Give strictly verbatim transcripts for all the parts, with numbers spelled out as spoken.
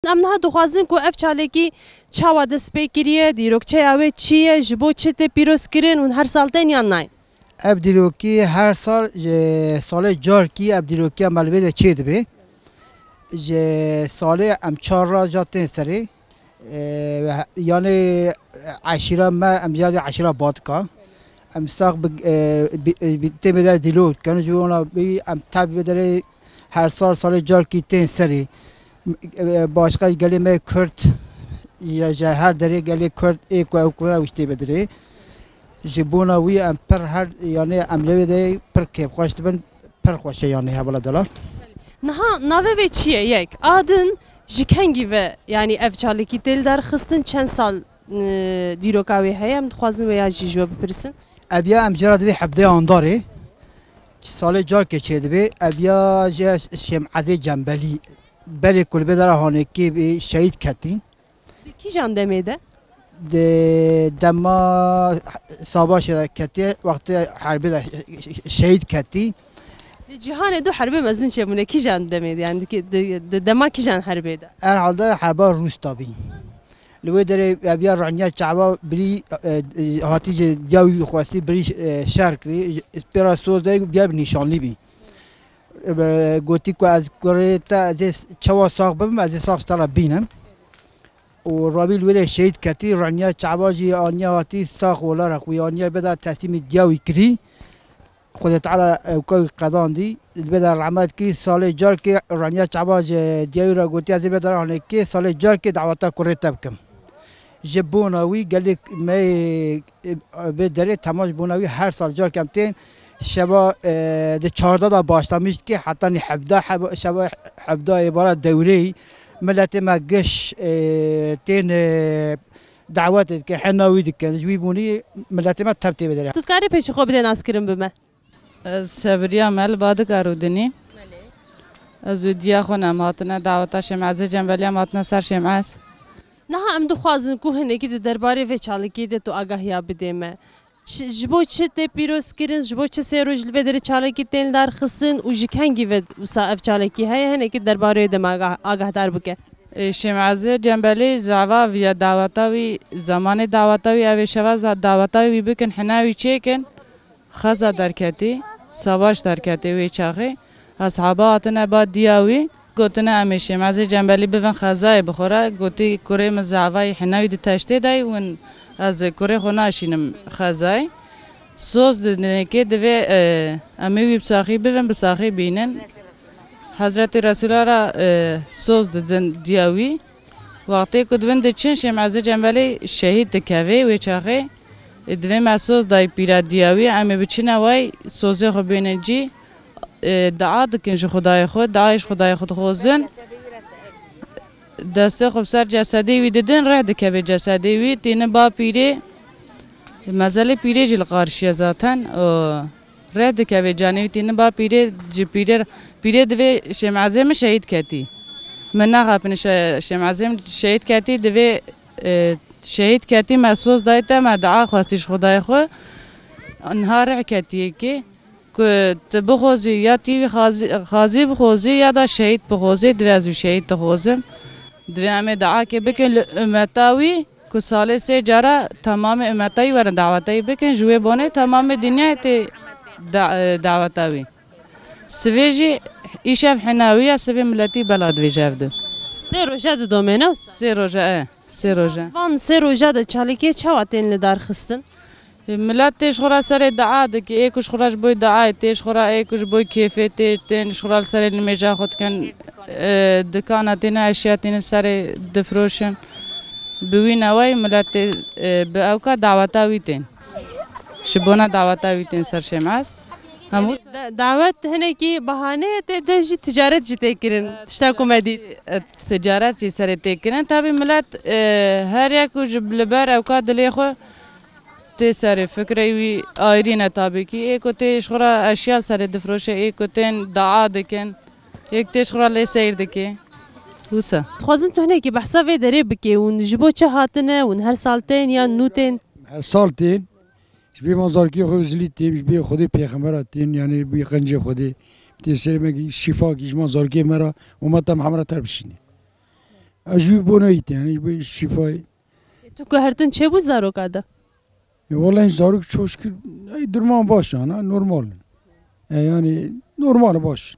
Em niha dixwazin ku ev çalakî çawa dest pê kiriye, dîrokçeya wê çi ye, ji bo çi tê pîrozkirin, hûn her sal tên yan nayên? Ev dîrokî her sal ji salê carkî ev dîrokiya me li vê de çêdibe. Ji salê em çar re ja tên serê. Ee, ve-, yanî eşîra me, em jî eşîra Badika. Em sax bi, e, bi, e, bi, tê bê de dîlok dikin. Ji wana bî em tevî bê derê her sal salê carkî tên serê. E, başqa gelê me Kurd, ya ji her derê gelê Kurd ê ku ew ku ew tê bê derê. Ji bona wî em pir her, yanî em lê de pir kêfxweş dibin, pir xweş e yanî hevala delal. Niha navê vê çi ye? Yek. A din ji kengî ve, yanî ev çalakî tê li dar xistin, çend sal, e, dîroka wê heye? Em dixwazin wê ya jî ji we bipirsin. Ev ya em jê re divê hebdê andarê. Salê carkê çêdibe. Ev ya jê re Şêmezê Cembelî. Berê ku li vê dera hanekê bî şehîd ketî. Di kîjan demê de? Di dema Savaşê de ketiye, wextê herbê de şehîd ketî. Li cîhanê du herbê mezin çêbûne, kîjan demê de, yani di, di, di dema kîjan herbê de? Herhalde herba Rûs de bî. Li wê derê eviya raniya çava birî, e, e, hatî ji diya wî xwestî birî, e, şer kirî. Pêra soz de biya bi nîşanlî bî. E, gotî ku ez kurê te, ez ê çawa sax bibim, ez ê sax ji te re bînim. Û Rabî li wê de şehîd ketî, raniya çava jî aniya hatî sax olarak wî aniya beda teslîmî diya wî kirî. Xwedê Teala ewka wî qedandî, li beda rehmet kirî, salê carkê raniya çava ji diya wî re gotî, ez ê beda hanekê, salê carkê daweta kurê te bikim. Ji bona wî gelek me, e, vê derê tema ji bona wî her sal cark em tên şeva, e, di çardeh de başlamiş dike, heta nî hevdeh heb-, şeva hevdeh ê bara dewreyî miletê me giş, e, tên, e, dawetê dike, hena wî dikin. Ji wî bûnî miletê me tev tê vê derê. Tu dikarî pêşî xwe bidê naskirin bi me? Ez Sebriya me li Badika Rûdinî. Ez û diya xwe ne em hatine daweta Şêmezê Cembelî em hatine ser Şêmez. Niha em dixwazin ku hinekî di derbarê vê çalakiyê de tu agahiya bidê me. Çi, ji bo çi tê pîrozkirin, ji bo çi sê roj li vê derê çalakî tên li dar xistin û ji kengî ve wisa ev çalakî heye, hinekî derbarê de me agah-, agahdar bike. Ê, Şêmezê Cembelî zava viya daweta wî, zamanê daweta wî, ev ê şeva za-, daweta wî bikin, hina wî çêkin. Xeza derketî, savaş derketê wê çaxê. Eshaba hatine ba diya wî, gotine, "Em ê Şêmezê Cembelî bivin xezayê bi xwe re." Gotî, "Kurê min zavayî hinewî di teştê de yî, win ez kurê xwe naşînim xezayê." Soz didinê kê divê, e, em ê wî bi saxî bivin, bi saxî bînin. Hezretî Resûla re, e, soz didin diya wî. Wextê ku divin diçin, Şêmezê Cembelî şehîd dikevê wê çaxê. Divê me soz dayî pîra diya wî, em ê biçine way sozê xwe bênin cî. E, dua dikin ji Xwedayê xwe, duayê ji Xwedayê xwe dixwazin. Destê xwe bi ser cesedê wî didin, reh dikeve cesedê wî, tînin ba pîrê. Mezelê pîrê jî li qarşiye zaten. O, Reh dikeve canê wî tînin ba pîrê, ji pîrê, pîrê divê Şêmezê min şehîd ketî. Min naxapin şe-, Şêmezê min şehîd ketî, divê, e, şehîd ketî, me soz dayî te, me dua xwestî ji Xwedayê xwe. Niha reh ketiyê kê ku tu bixwazî ya tî wî xazî, xazî bixwazî ya da şehîd bixwazî, divê ez wî şehîd dixwazim. Divê em ê dua kê bikin li ummeta wî. Ku salê sê cara temamê ummetayî werin daweteyî bikin, ji wê bonê temamê dinyayê tê da-, e, daweta wî. Sivê jî îşev hina wî ya, sivê miletî bela divêje ev di. Sê roja didomê ne? Sê roja, e, sê roja. Van sê roja de çalakiyê çawa tên li dar xistin? Milet tê ji xwe re serê dua dike, ê ku ji xwe re ji bo duayê tê ji xwe re, ê ku ji bo kêfê tê, tên ji xwe re li serê nimêja xwe dikin, e, dikana têne, eşya têne serê difiroşin. Bi wî newayî milet tê, e, bi ewka daweta wî tên. Ji bona daweta wî tên ser Şêmez. Hemû Da-, dawet hinekî bahaneyê tê de jî ticaret jî tê kirin. Tişta ku me dît. E, ticaret jî serê tê kirin. Tabî milet, e, her yek û ji li ber ewka dilê xwe Tê serê fikrê wî ayrî ne tabî kî. Ê ku tê ji xwe re eşya serê difroşe, ê ku tên dua dikin, ê ku tê ji xwe re lê seyr dike. Wisa. Dixwazin tu hinekî behsa vê derê bikê, hûn ji bo çi hatine, hûn her sal tên yan nû tên? Her sal tên. Ji bê ma zarokê xwe zilî tên, ji bê Xwedê pêxembera tên, yanî bê qencê Xwedê. Tê serê me kî şîfa kî ji ma zarokê me re, û ma te me hemra ter bişînê. Ez jî wî bona îtî, yanî ji bo şîfayê. E, tu guhertin çêbû zaroka de? E, wele zarok çok şükür, ey, duruma baş ana, normal in. E, yanî normal baş.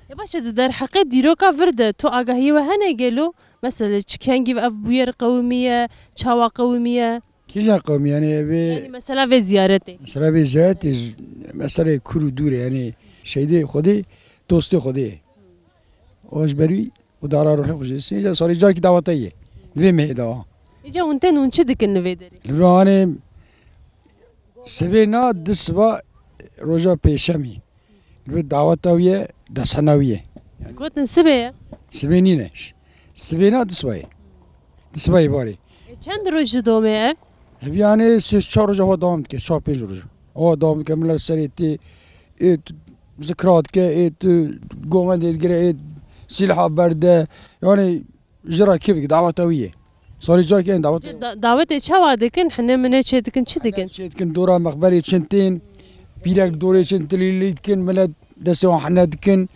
E, baş e, di derheqê dîroka vir de tu agahiyê we hene gelo? Mesela çi kengî ev bûyer qewimiye, çawa qewimiye? Kîjan qewimiye, yanî vê Yanî mesela vê ziyaretê. Mesela vê ziyaretê, mesela kur û dûr e, yanî şeydê Xwedê, dostê Xwedê ye. O ji ber wî û dara ruhê xwe jê. Sê sarî carkî daweta ye. Vê mehê dawa. Îca hûn tên hûn çi dikin li vê derê? Li vê anê sibê na di siba roja pêşemî. Li vê daweta wî ye, destana wî ye. Gotin sibê ye? Sibê nîne. Sibê na di siba ye. Di siba êvarê. E, çend roj didomê ev? Hevî anê sê çar roj ava dewam dike, çar pênc roj. Ava dewam dike, millet serê tê, ê tu zikra dike, ê tu govendê digire, ê silha berde. Yanî ji ra kê bike, daweta wî ye. Sarî carkê en daweta wî ye. Da-, dawetê çawa dikin? Hine mine çê dikin, çi dikin? Çê dikin, dora mexberê çin tên, pîrek dorê çin tilîlî dikin, millet destê wan hine dikin.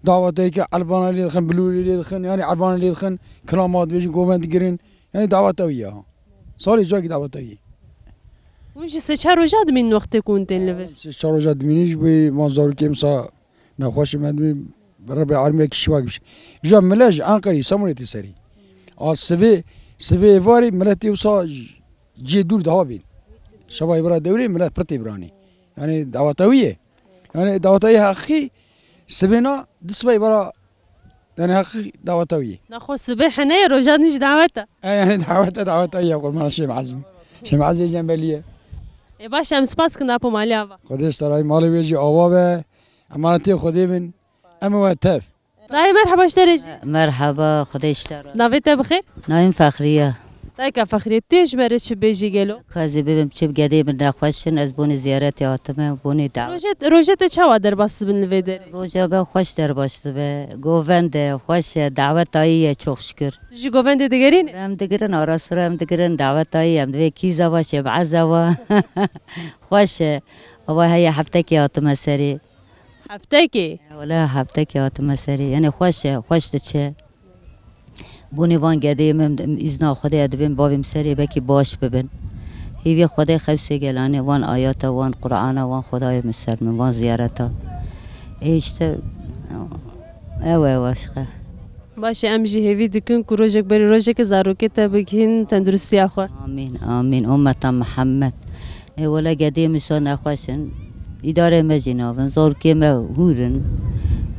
Dawetê ke elbana lê dixin, bilûrê lê dixin, yanî elbana lê dixin, kilama dibêjin, govend digirin. Yanî daweta wî ya. Salê cakî daweta wî. Hûn jî sê çar roja dimînin wextê ku hûn tên li vir? Sê çar roja dimînin ji bo van zarokê misa nexweşê me dimîn Rebê alemê kişî wek bişî. Îja mile ji Enqerê, Îstanbulê tê serî. A sibê, sibê êvarê miletê wisa cê dûr daha bîn. Şeva êvara dewrê milet pir tê biranî. Yanî daweta wî ye. Yanî daweta wî heqî sibêna di sibê êvara Yanî heqî daweta wî ye. Naxwe sibê hene ye, rojan jî dawet e. E, yanî dawet e, daweta wî ye, qurban Şêm Ezim. Şêm Ezê Cembelî ye. E, baş, em spas kin apo malê ava. Xwedê ji te razî, malê wê jî ava be. Emanetê Xwedê bin. Em ê we tev. Dayê merheba ji te re jî. Merheba, Xwedê ji te razî. Navê te bi xêr? Navê min Fexriye. Dayika Fexriye, tu yê ji me re çi bêjî gelo? Ka ez ê bibim çi, bi gedê min nexweş in, ez bonê ziyaretê hatime, bonê daw- Rojê, rojê te çawa derbas dibin li vê derê? Roja me xweş derbas dibe, govend e, xweş e, daweta yî ye, çok şükür. Tu jî govendê digerînî? Em digirin, ara sira em digirin, daweta yî, em divê kîza va, şêmeza va. Xweş e. Ava heye heftekê hatime serê. Heftekê? Wele heftekê hatime serê. Yanî xweş e, xweş diçe. Bonê van gedeyê min, îzna Xwedê, ez dibêm bavê min serê, belkî baş bibin. Hêvî Xwedê xewsê gelanê, van ayata, van Qur'ana, van Xwedayê min ser min, van ziyareta. Ê işte, ew e, ew aşiqe. Baş e, em jî hêvî dikin ku rojek berî rojekê zarokê te bigihîn tenduristiya xwe. Amîn, amîn. Ummeta Mihemed. Ê wele gedê min şa nexweş in. Îdarê me jî navin. Zarokê me hûr in.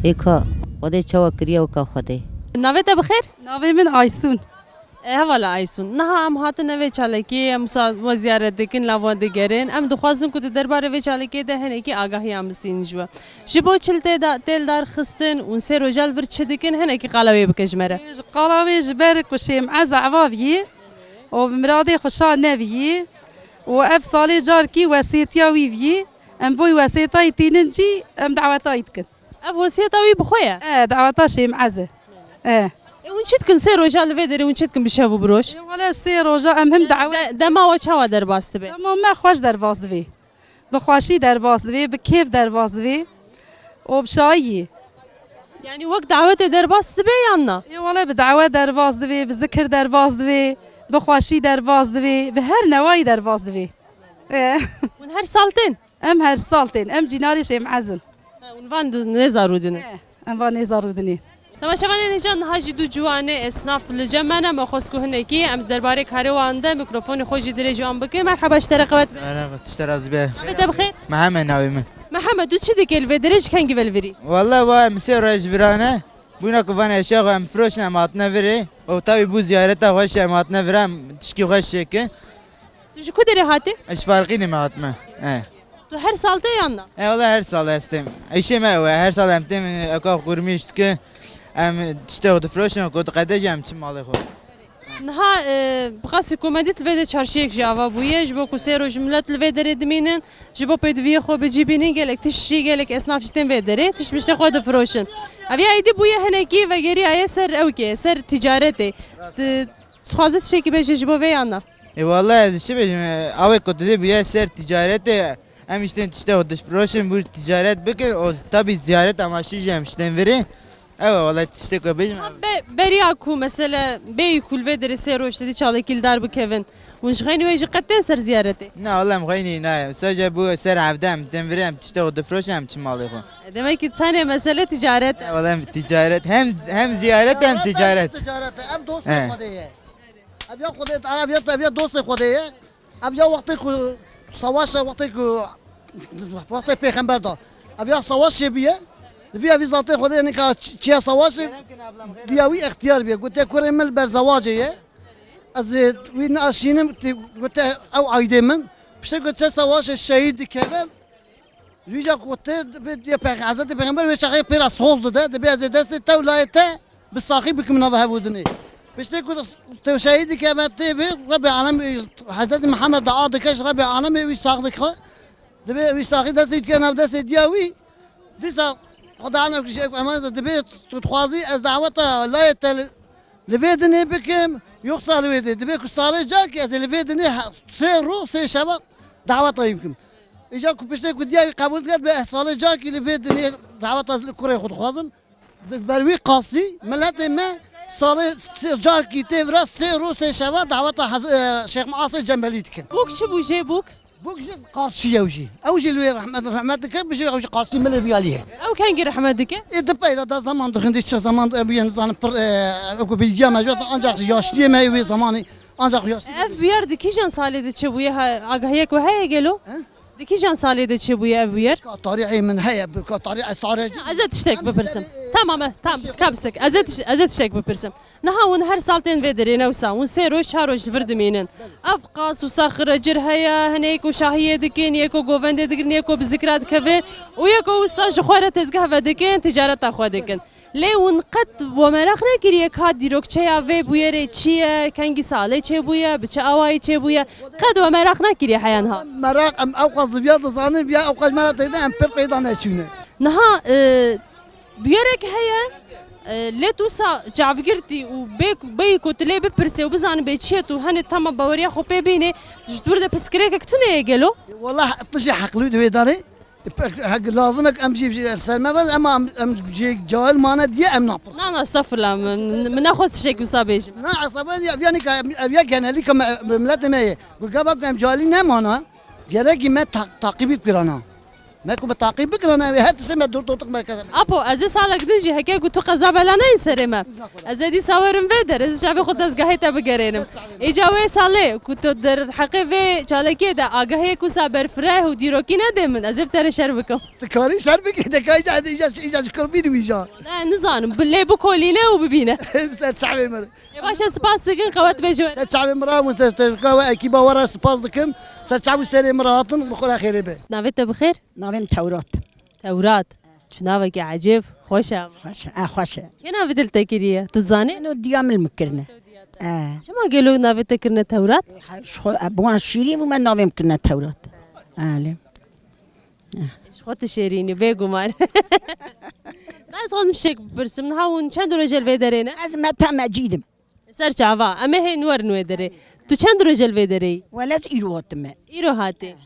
Ê ka Xwedê çawa kiriye weka Xwedê. Navê te bi xêr? Navê min Aysun. E, hevala Aysun. Niha em hatine vê çalakiyê, em wisa we ziyaret dikin, la we digerin. Em dixwazin ku di derbarê vê çalakiyê de hinekî agahiya em bistînin ji we. Ji bo çil tê da-, têl dar xistin û sê roja li vir çi dikin, hinekî qala wê bike ji me re. Ji qala wê ji ber ku Şêm Ez eva viyî û bi miradê xwe şa neviyî û ev salê carkî wesêtiya wî viyî, em boy wesêtayî tînin cî, em dawetayî dikin. Ev wesiyeta wî bi xwe ye? E, daweta Şêm Ez e. E. E, hûn çi dikin sê roja li vê derê, hûn çi dikin bi şev û bi roj? E, wele sê roja em him dawet De-, dema we çawa derbas dibe? Dema me xweş derbas divê. Bi xweşî derbas divê, bi kêf derbas divê û bi şayî. Yanî wek dawetê derbas dibe yan na? Ê wele bi dawet derbas divê, bi zikir derbas divê, bi xweşî derbas divê, bi her newayî derbas divê. Ê. Hûn her sal tên? Em her sal tên. Em cînarê Şêm Ez in. Ha, hûn van di-, nêza rûdinin? Ê, em van nêza rûdinê. Temaşevanên hêja, niha jî du ciwanê esnaf li cem me ne, me xwest ku hinekî em derbarê karê wan de mikrofonê xwe jî dirêj wan bikin. Merheba, ji te re qewet be. Merhaba, tişt te razî be. Navê te bi xêr? Mihemed navê min. Mihemed, tu çi dikê li vê derê, ji kengî ve li virî? Wele wa em sê roj ji vira ne. Bûna ku van eşya xwe em firoşin, em hatine virê. Û tabî bû ziyareta xweş, em hatine vira, em tişkî xweş çêkin. Tu ji ku derê hatî? Ez ji Farqînê me hatime. He. Tu her sal tê yan na? E, wele her sal ez têm. Îşê me ew e, her sal em têm, eka xurmîş dikin. Em tiştê xwe difiroşin, ku diqede jî em çin malê xwe. Niha, e, bi qasî komedî li vê de çarşiyek jî ava bûye, ji bo ku sê roj milet li vê derê dimînin, ji bo pêdiviyê xwe bi cî bînin, gelek tişt jî, gelek esnaf jî tên vê derê, tişt miştê xwe difiroşin. Ev ya êdî bûye hinekî vegeriyaye ser ewkê, ser ticaretê. Tu dixwaze tiştekî bêje ji bo vê yan na? Ê wele ez çi bêjim, e, awê ku tu dê bûye ser ticaretê, em îştên tiştê xwe difiroşin, bû ticaret bikin, o tabî ziyaret amaçlı jî em îştên virê. Ew e, wele tiştê ku bêjim. Ha, be-, beriya ku mesele bêyî ku li vê derê sê roj têdî çalakî li dar bikevin. Hûn ji xeynî wê jî qet tên ser ziyaretê? Na, wele em xeynî nayê. Sadece bû ser hevdeh em tên virê em tiştê xwe difroşin em çin malê xwe. E, demek ki tenê mesele ticaret e. Wele em ticaret, hem, hem ziyaret hem ticaret. Ticaret e. Em dostê He. Xwedê ye. Ev ya Xwedê, ev ya, ev ya dostê Xwedê ye. Ev ya wextê ku savaş e, wextê ku, wextê pêxember da. Ev ya savaş çêbûye. Di vî evî zatê Xwedê nika ç-, çiya savaşê diya wî extiyar bûye. Gote kurê min li ber zewacê ye. Ez ê wî neaşînim, tê gote ew aydê min. Piştê ku çe savaşê şehîd dikeve. Vîja ku tê, dibê diye pêx-, Hezretî Pêxember wê çaxê pê re soz dide, dibê ez ê destê te û layê te bi saxî bikim nava hevûdinê. Piştê ku te şehîd dike me tê vê, Rebê Alem, Hezretî Mihemed dua dike ji Rebê Alemê wî sax dike. Dibê wî saxî destê wî dike nav destê diya wî. Dîsa Xudan ew kişi ew emanet dibê tu dixwazî ez daweta layê te li, li vê dinê bikim, yoxsa li wê dê. Dibê ku salê carkî ez ê li vê dinê he-, sê rû, sê şeva daweta wî bikim. Îja ku piştê ku diya wî qebûl diket, bê ez salê carkî li vê dinê daweta li kurê xwe dixwazim. Di ber wî qasî miletê me salê sê carkî tê vira sê rû, sê şeva daweta Hez-, e, Şêx Muasê Cembelî dikin. Bûk çi bû jê bûk? Bûk jî qarşî ye ew jî. Ew jî li wê rehmet, rehmet dike, bijî ew jî qarşî milê viya lî ye. Ew kengî rehmet dike? Ê di peyra da zaman dixin, dê çi zaman, e, bûye nizanim pir, e, ew ku bilgiya me jot, ancak yaşliyê me wê zamanî, ancak yaşlî. Ev bûyer di kîjan salê de çêbûye, ha, agahiyek we heye gelo? He? Di kîjan salê de çêbûye ev bûyer? Ka tarîxê min heye, bi ka tarîx ez tarîx. Ez ê tiştek bipirsim. Tamam, e, tamam, ka bisek. Ez ê tiş-, ez ê tiştek bipirsim. Niha hûn her sal tên vê derê ne wisa? Hûn sê roj, çar roj ji vir dimînin. Ev qas wisa xiricir heye, hinê yeko şahiyê dikin, yeko govendê digirin, yeko bi zikra dikevin û yeko wisa ji xwe re tezgeh vedikin, ticareta xwe dikin. Lê hûn qet we meraq nekiriye ka dîrokçeya vê bûyerê çi ye, kengî salê çêbûye, bi çi awayî çêbûye? Qet we meraq nekiriye heya niha? Meraq, em ew qas viya dizanin, viya ew qas me re têde, em pir peyda neçûne. Niha, e, bûyerek heye, e, lê tu wisa çavgirtî û bê, bêyî ku tu lê bipirsê û bizanî bê çi ye, tu henê tema baweriya xwe pê bînê, ji dûr de pirsgirêkek tune ye gelo? Wela tu jî heqlî di wê darê. Hek lazim e em jî, jî ser me ve, ema em, em jê cahil mane diye em napirsin. Na, na, estağfurullah, min, min nexwest tiştek wisa bêjim. Na, estağfurullah, ya, yani ka, ev ya genelî ka me, miletê me ye. Ku gava ku em cahilî nemana, gerekî me ta-, taqîbî bikirana. Me ku me taqîb bikirana, ev her tiştê me dûr totik me kese. Apo, ez ê salek din jî heke ku tu qeza bela neyên serê me. Ez ê dîsa werim vê derê, ez çavê xwe dezgahê te bigerênim. Îca wê salê ku tu derheqê vê çalakiyê de agahiyek wisa berfireh û dîrokî nedê min, ez ê bi te re şer bikim. Tu karî şer bikî, de ka îca, îca, îca ji kurbî wî ja. Ne, nizanim, bi-, lê bikolîne û bibîne. Ser çavê min. Ê, baş e, spas dikin, qewet be ji we. Ser çavê min re, min ser, ser, we ekîba we re spas dikim. Ser çav û serê min re hatin, bi xwe re xêrê be. Navê te bi xêr? Navê min Tewrat. Tewrat. Çi navekî ecêb, xweş e ama. Xweş e, e, xweş e. Kê navê te li te kiriye? Tu zanî? Min û diya min li min kirine. E. Çima gelo navê te kirine Tewrat? E, ha, ji xwe, e, bi wan şîrîn bû, me navê min kirine Tewrat. Elê. Ji xwe tu şêrînî, bêguman. Ben ez xwazim tiştek bipirsim. Niha hûn çend roj e li vê derê ne? Ez Meta Mecîd im. Ser çava. Em ê hên werin wê derê. Tu çend roj e li vê derê yî? Wele ez îro hatime. Îro hatî?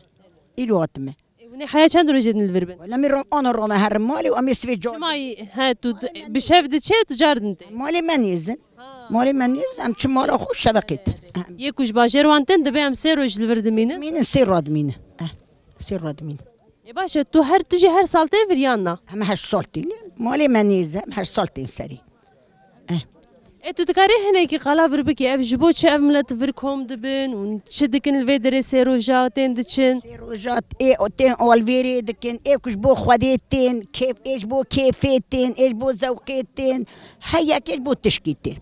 Îro hatime. E, hûn ê heya çend rojê din li vir bin? Wele min ro-, ana rona herim malê û em ê sivê car. Çima yî, he, tu d-, bi şev diçê, tu car din tê? Malê me nêzin. Ha. Malê me nêzin, em çi mala xwe şeveqê te. Yê ku ji bajêr wan tên, dibê em sê roj li vir dimînin? Mînin sê roj dimînin. Eh, sê roj dimînin. Ê baş e, tu her, tu jî her sal tên vir yan na? Em heşt sal tên. Malê me nêz e, em heşt sal tên serî. Eh. Ê, tu dikarî hinekî qala vir bikî, ev ji bo çi ev milet vir kom dibin û çi dikin li vê derê sê roja tên diçin? Sê roja ê, o tên alvêrê dikin, ê ku ji bo Xwedê tên, kêf, ê ji bo kêfê tên, ê ji bo zewqê tên, her yekê ji bo tişkî tên.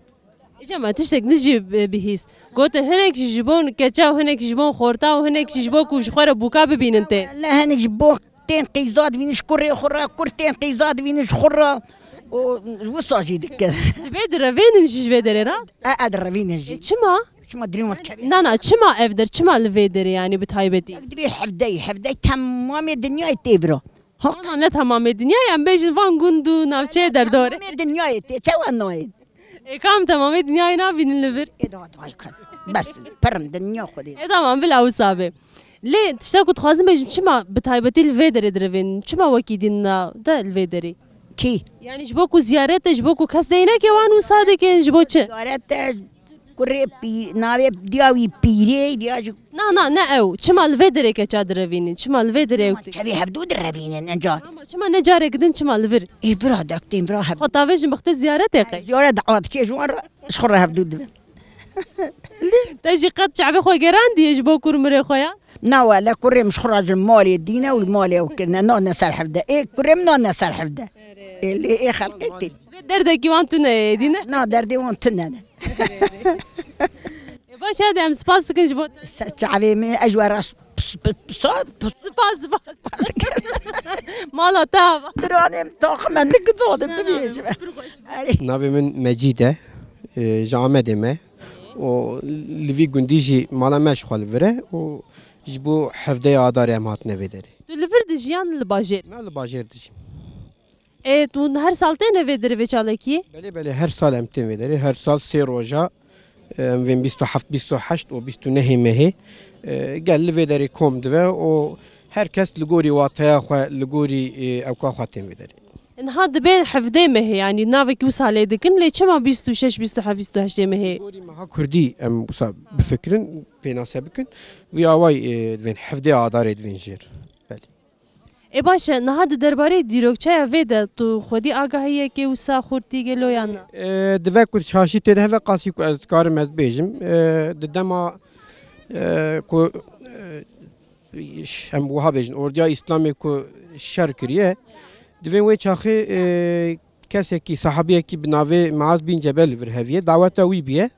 Îca me tiştek din jî, e, bihîst. Gotin hinek jî ji bo keça û hinek jî ji bo xorta û hinek jî ji bo ku ji xwe re bûka bibînin tê. Wele hinek ji bo tên qîza divînin ji kurê xwe re, kur tên qîza divînin ji xwe re. Û wisa jî dikin. Divê direvînin jî ji vê derê rast? E, e, direvînin jî. E, çima? Çima dilê wan kevê? Na, na, çima ev der, çima li vê derê, yanî bi taybetî? Ev divê hevdeyî, hevdeyî temamê dinyayê tê vira. Ha? Na, na, ne temamê dinyayê, em bêjin van gund û navçeyê derdor e. Temamê dinyayê tê, çawa nayên? Ê, kam temamê dinyayê nabînin li vir? Ê, daha, daha kat. Bes, pirim, dinya Xwedê. Ê, tamam, bila wisa be. Lê tişta ku dixwazim bêjim, çima bi taybetî li vê derê direvên, çima wekî din na de li vê derê? Kî? Yani ji bo ku ziyaret e, ji bo ku kes deyneke wan wisa dikin, ji bo çi? Ziyaret e, kurê pî-, navê diya wî pîrê, diya ji Na, na, ne ew. Çima li vê derê keça direvînin? Çima li vê derê ew dikin? Çavê hevdû direvînin enca. Ama çima ne carek din, çima li vir? Ê vira dektên vira hevdû. Xwe tavêjin bixte ziyaretê qey. Ziyaret dawet kê ji wan re, ji xwe re hevdû dibin. Te jî qet çavê xwe gerandiye ji bo kurmirê xwe ya? Na wele kurê min ji xwe re ji malê dîne û li malê ew kirine, nane ser hevde. Ê kurê min nane ser hevde. Ê lê ê xelkê tê. Vê derdekî wan tune ye, dîne? Na, derdê wan tune ne. Ê baş e, hadi em spas dikin ji bo te. Ser çavê min, ez ji we re spas, spas, spas. Spas, spas. Mala te ava. Piranê min taxime nikdo de bibêjime. Pir xweş bû. Erê. Navê min Mecîd e. Ee, ji Amedê me. Û li vî gundî jî mala me ji xwe li vir e. Û ji bo hevdeyê Adarê em hatine vê derê. Tu li vir dijî yan li bajêr? Me li bajêr dijîm. Ê, tu her sal têne vê derê vê çalakiyê? Belê, belê, her sal em tên vê derê. Her sal sê roja, em vên bîst û heft, bîst û heşt û bîst û nehê mehê, e, gel li vê derê kom dive û her kes li gorî wateya xwe, li gorî, e, ewka xwe tên vê derê. Niha dibe hevdê mehê, yanî navekî wisa lê dikin, lê çima bîst û şeş, bîst û heft, bîst û heştê mehê? Li gorî meha kurdî em wisa bifikirin, pênase bikin. Wî awayî, e, divên hevdê Adarê divên jêr. Belê. Ê baş e, niha di derbarê dîrokçeya vê de tu xwedî agahiyekê wisa xurtî gelo yan na? E, di vê ku şaşî tê de heve qasî ku ez dikarim ez bêjim. E, di dema, e, ku, e, ş-, em wiha bêjin, ordiya Îslamê ku şer kiriye, di vê wê çaxê, e, kesekî, sahabiyekî bi navê Muaz bin Cebel vir heviye, daweta wî biye.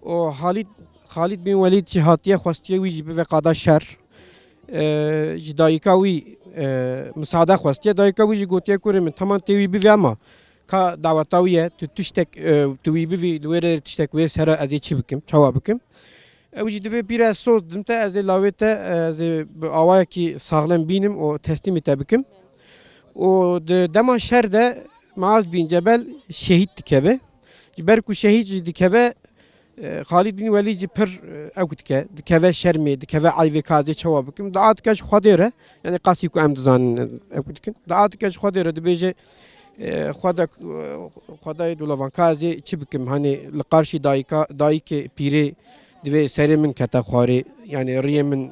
Û Halid, Xalid bin Welîd jî hatiye, xwestiye wî jî bive qada şer. E, ji dayika wî, e, misade xwestiye. Dayika wî jî gotiye, kurê min, teman tê wî bivî, ama ka daweta wî ye, tu tiştek, e, tu wî bivî, li wê re tiştek wê sera ez ê çi bikim, çawa bikim? Ew jî divê pîre, ez soz dim te, ez ê lawê te, ez ê bi awayekî saxlem bînim û teslîmî te bikim. Û di dema şer de Muaz bin Cebel şehîd dikeve. Ji ber ku şehîd jî dikeve, e, Xalid bin Welîd jî pir, e, ew dike, dikeve şermê, dikeve eyvê, ka ez ê çawa bikim. Dua dike ji Xwedê re, yani qasî ku em dizanin, e, ew dikin. Dua dike ji Xwedê re, dibêje, e, Xweda, e, Xwedayê dolavan, ka ez ê çi bikim? Hani li qarşî dayika, dayikê pîrê divê serê min kete xwarê, yani riyê min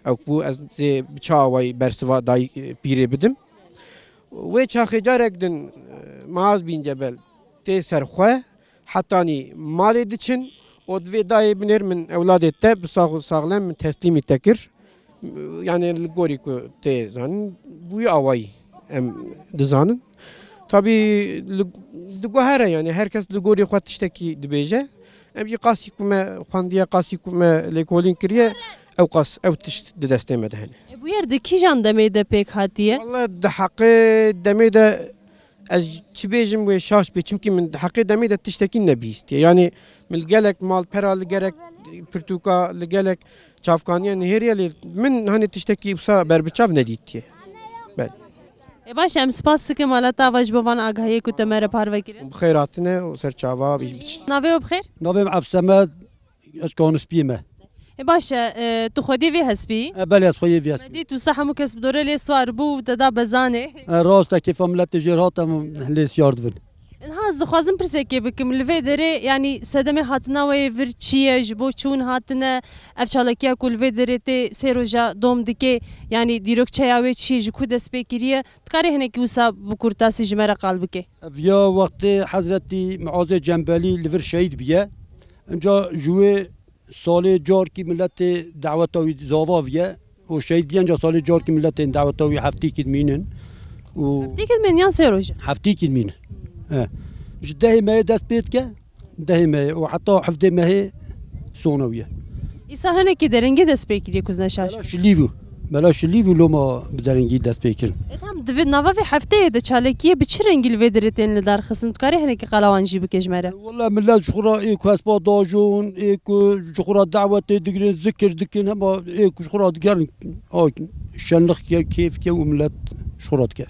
ew bû, ez ê bi çi awayî bersiva dayik, e, pîrê bidim? Wê çaxê carek din, e, Muaz bin Cebel tê ser xwe, hetanî malê diçin û divê dayê binêr, min ewladê te bi sax û saxlem min teslîmî te kir. Yani li gorî ku tê zanin, bi wî awayî em dizanin. Tabî li, diguhere, yani her kes li gorî xwe tiştekî dibêje. Em jî qasî ku me xwendiye, qasî ku me lêkolîn kiriye, ew qas, ew tişt di destê me de hene. E, bûyer di kîjan demê de pêk hatiye? Walla di heqê demê de ez çi bêjim wê şaş bê, çimkî min di heqê demê de tiştekî nebihîstiye. Yani min li gelek malpera, li gelek pirtûka, li gelek çavkaniya nihêriye, lê min hani tiştekî wisa berbiçav nedîtiye. Belê. E baş, em spas dikim mala te ava ji bo van agahiyê ku te me re parve kirin. Bi xêr hatine û ser çava bî biçin. Navê we bi xêr? Navê min Evsemed, ez Kanispiyê me. E baş e, e, tu xwedî vê hespî? E, belê, ez xwedî vê hespî. Me dît wisa hemû kes bi dorê lê siwar bû û te da bezanê. E, rast e, kêfa miletê jêr hat, em lê siyar dibin. Niha ez dixwazim pirsekê bikim, li vê derê, yanî sedemê hatina we yê vir çi ye, ji bo çi hûn hatine, ev çalakiya ku li vê derê tê sê roja dom dike, yanî dîrokçeya wê çi ye, ji ku dest pê kiriye, dikarê hinekî wisa bi kurtasî ji me re qal bike? Ev ya wextê Hezretî Muazê Cembelî li vir şehîd biye. Inca ji wê salê carkî miletê daweta wî zava viye û şehîd biye, inca salê carkî miletên daweta wî heftîkî dimînin û Heftîkî dimînin yan sê roj e? Heftîkî dimînin. E. Ji dehê meyê dest pê dike, dehê meyê û heta hevdê mehê sona wî ye. Îsal hinekî derengê dest pê kiriye ku ez ne şaş Bela bim. Şilîv û, bela şilîv û loma bi derengî dest pê kirin. E, tam di vê, nava vê hefteyê de çalakiyê bi çi rengî li vê derê tên lidarxistin? Tu karê hinekî qala wan jî bike ji me re? Wela millet ji xwe re ê ku hespa dajon, ê ku ji xwe re dawetê digirin, zikir dikin, hema ê ku ji xwe re digerin, a şenlixke, kêfke û millet ji xwe re dike.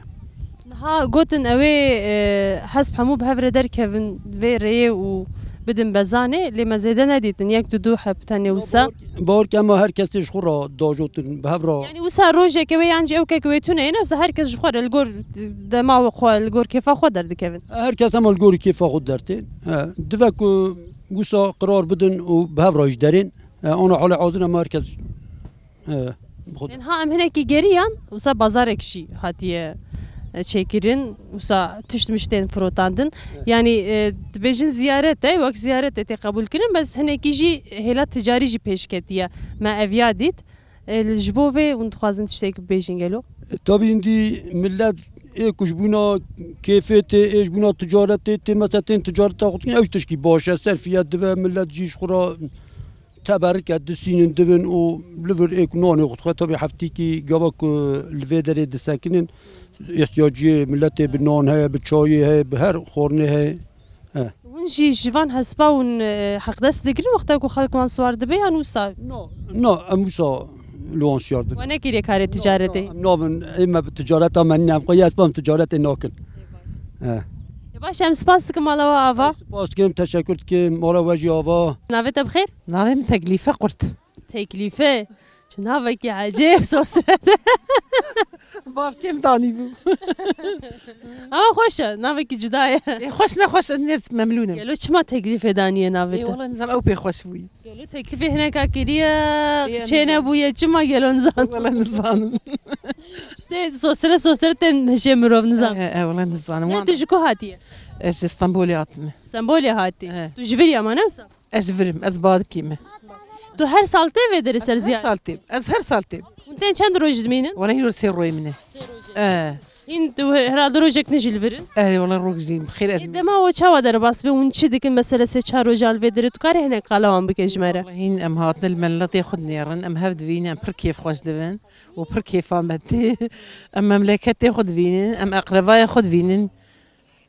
Niha gotin ew ê, e, hesp hemû bi hev re derkevin vê rêyê û bidin bezanê, lê me zêde nedîtin, yek du du heb tenê wisa. Bawer ke me her kesê ji xwe re dajotin, bi hev re. Yanî wisa rojeke wê yan jî ewkeke wê tune ye, ne wisa her kes ji xwe re li gor dema xwe, li gor kêfa xwe derdikevin. Her kes ema li gorî kêfa xwe dertê. He, dive ku wisa qirar bidin û bi hev re jî derên. He, ana halê hazir ema her kes, he, bi xwe. Ên ha em hinekî geriyan, wisa bazarek jî hatiye, e, çêkirin, wisa tişt mişt tên firotandin. Evet. Yanî, e, dibêjin ziyaret e, wek ziyaret e tê qebûlkirin, bes hinekî jî hêla ticarî jî pêş ketiye. Me ev ya dît. E, li, ji bo vê hûn dixwazin tiştek bibêjin gelo? E, tabî hindî millet ê ku ji bûna kêfê tê, ê ji bûna ticaretê tê, mesela tên ticareta xwe dikin, ew tişkî baş e, serfiye dive, millet jî ji xwe re teberike distînin divin û li vir ê ku nanê xwe dixwe, tabî heftîkî gava ku li vê derê disekinin, ihtiyaciyê milletê bi nan heye, bi çayê heye, bi her xwarinê heye. He. Hûn jî ji van hespa hûn, e, heqdest digirin wexta ku xelk wan siwar dibe yan wisa? No, no, em wisa li wan siwar dibin. We nekiriye karê ticaretê? No, no, em nabin, ê me bi ticareta me nîne, em xwe hespa em ticaretê nakin. He. Ya baş, em spas dikin mala we ava. Spas dikim, teşekkür dikim, mala we jî ava. Navê te bi xêr? Navê min Teklîfe Kurt. Teklîfe? Çi navekî ecêb, sosret. Bavkêm danîbû. Ama xweş e, navekî cuda ye. Ê, xweş ne xweş, ez nêz memnûn im. Gelo çima Teklîfe daniye navê Ê, te? Wala nizam ew pê xweş bûyî. Gelo Teklîfe hineka kiriye, Ê, çê nizam. Nebûye, çima gelo nizan? Wala nizanim. Tiştê sosret sosret tên hişê mirov nizan. E, e, wala nizanim. Ger tu ji ku hatiye? Ez ji Stenbolê hatime. Stenbolê hatî. E. Tu ji vir î ama ne wisa? Ez ji vir im, ez badikî me. Tu her sal tê vê derê ser ziyaret? Ez her sal têm, ez her sal têm. Hûn tên çend roj dimînin? Wala hîro sê rojê min e. Sê rojê. E. Hîn tu herhalde rojek din jî li vir in? Erê, wala roj jî xêr ez. Ê, dema we çawa derbas be, hûn çi dikin? Mesela sê çar roja li vê derê, tu karê hinek qala wan bike ji me re? Wala hîn em hatine li miletê xwe dinêrin, em hev divînin, em pir kêfxweş dibin û pir kêfa me tê. Em memleketê xwe divînin, em eqrebayê xwe divînin.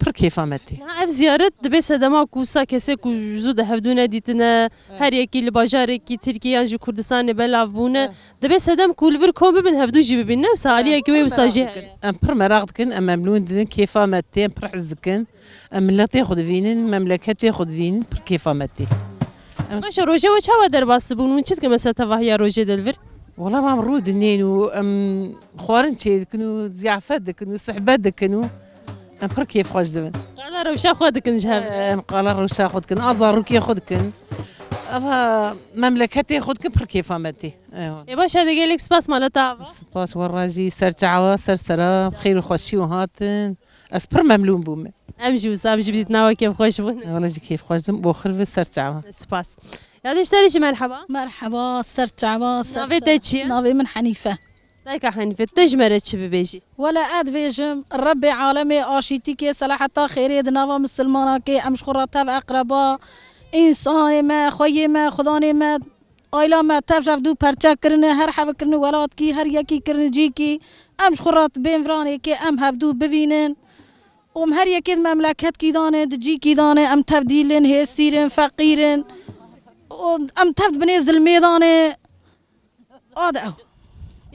Pir kêfa me tê. Niha ev ziyaret dibe sedema ku wisa kesê ku zû de hevdû nedîtine, her yekî li bajarekî Tirkiyê yan jî Kurdistanê belav bûne. Dibe sedem ku li vir kom bibin, hevdû jî bibîn, ne wisa aliyekî wê wisa jî heye. Em pir meraq dikin, em memnûn dibin, kêfa me tê, em pir hez dikin. Em miletê xwe divînin, memleketê xwe divînin, pir kêfa me tê. Em Baş e, rojê we çawa derbas dibûn? Hûn çi dikin mesela tevahiya rojê de li vir? Wela, em rû dinên û em xwarin çê dikin û ziyafet dikin û sihbet dikin û em pir kêfxweş dibin. Qala rewşa xwe dikin ji hev. Em qala rewşa xwe dikin, a zarokê xwe dikin. Eva memleketê xwe dikin, pir kêfa me tê. Eyvallah. Ê baş e, de gelek spas mala te ava. Spas we re jî, ser çawa, ser sera, bi xêr û xweşî û hatin. Ez pir memnûn bûme. Em jî wisa, em jî bi dîtina we kêfxweş bûn. Wele jî kêfxweş dim, bo xir ve ser çawa. Spas. Ya dişterî jî merheba. Merheba, ser çawa, ser Navê te çi ye? Navê min Henîfe. Dayka Henîfe, tu ji me re çi bibêjî? Wele ez dibêjim, Rebbê alemê aşîtîkê, selaheta xêrê di nava misilmanakê, em ji xwe re tev eqreba, însanê me, xweyê me, xudanê me, ayla me tev ji hev dû perçe kirine, her hev kirine welatkî, her yekî kirine cîkî, em ji xwe re bên viranêkê em hev dû bivînin. Û em her yekê di memleketkî danê, di cîkî danê, em tevdîlin, hêsîrin, feqîrin. Û em tev di binê zilmê danê. A de ew.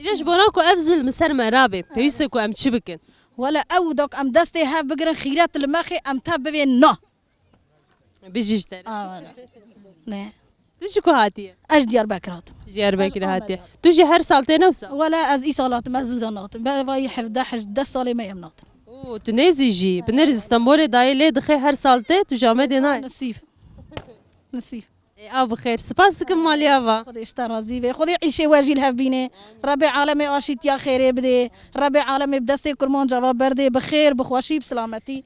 Îca ji bona ku ev zilm li ser me rabe, pêwîst e ku em çi bikin? Wele ew da ku em destê hev bigirin, xîret li me xê, em tev bivên na. Bijî ji te re. A, wele. Ne. Tu ji ku hatiye? Ez ji Diyarbekir hatim. Ji Diyarbekir hatiye. Tu jî her sal tê ne wisa? Wele ez îsal hatim, ez zû de natim. Be vayî hevdeh, hejdeh salê me em natin. Oo, tu nêzî jî. Binêr ji Stenbolê dayê lê dixe her sal tê, tu ji Amedê nayê. Nisîf. Nisîf. Ê, a bi xêr. Spas dikim malî ava. Xwedê ji te razî be. Xwedê îşê we jî li hev bîne. Rebê alemê aşîtiya xêrê bidê. Rebê alemê bi destê kurmanca ve berdê. Bi xêr, bi xweşî, bi silametî.